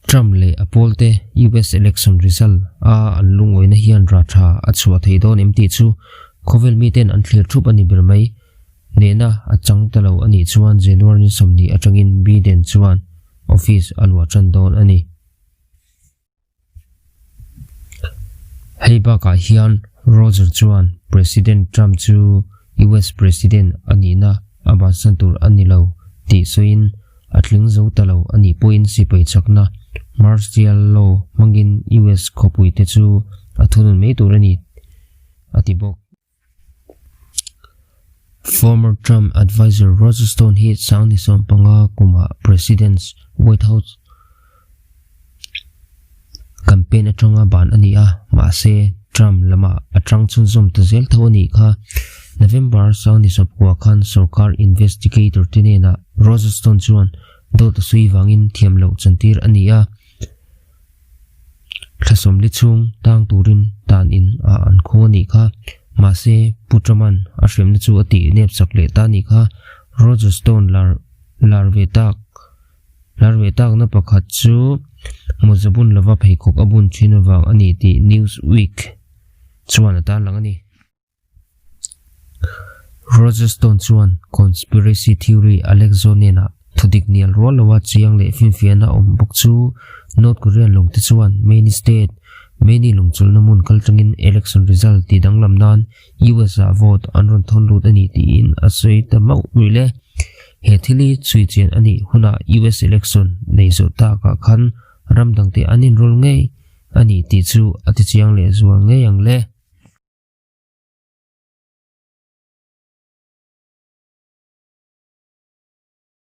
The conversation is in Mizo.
Trump leh a pawlte US election result a an lungawina hian rah tha a chhuah thei dawn em tih chu khawvel miten an thlir thup a ni ber mai. Hnehna a chang ta lo a nih chuan January ni 20 atangin Biden chuan office a luah tan dawn a ni. Hei bakah hian Roger chuan President Trump chu US President a nihna a bansan tur a ni lo tih sawiin a tling zo ta lo a nih pawhin sipai chakna martial law hmangin US khawpuite chu a thunun mai tur a ni a ti bawk. Former Trump adviser Roger Stone hi sang ni 15 kumah President's White House campaign atanga ban a ni a, mahse Trump lamah a tang chhunzawm ta zel tho a nih kha. November sang ni 19 khan sorkar investigator te hnenah Roger Stone chuan dawt a sawi vangin thiam loh chantir a ni a. Thla 40 chhung tang turin tan in a an khaw a nih kha. Mahse, Pu Truman a hremna chu a tih nep chak leh ta a nih kha. Roger Stone lar lar ve tak lar ve takna pakhat chu mawza bun lova pheikhawk a bun thin avang a ni tih Newsweek chuan a tarlang a ni. Roger Stone chuan conspiracy theory Alex Jones-a thudik nial rual loa chiang leh finfiahna awm bawk chu North Korean lawngte chuan Maine State, Maine lawngchawlhna hmun kaltangin election result tih danglam nan US-ah vote an rawn thawn lut a ni tiin a sawi ta mauh rih le. He thil hi chhui chian a nih hunah US election nei zawh takah khan ram dangte an inrawl ngei a ni tih chu a tichiang lehzual ngei ang le.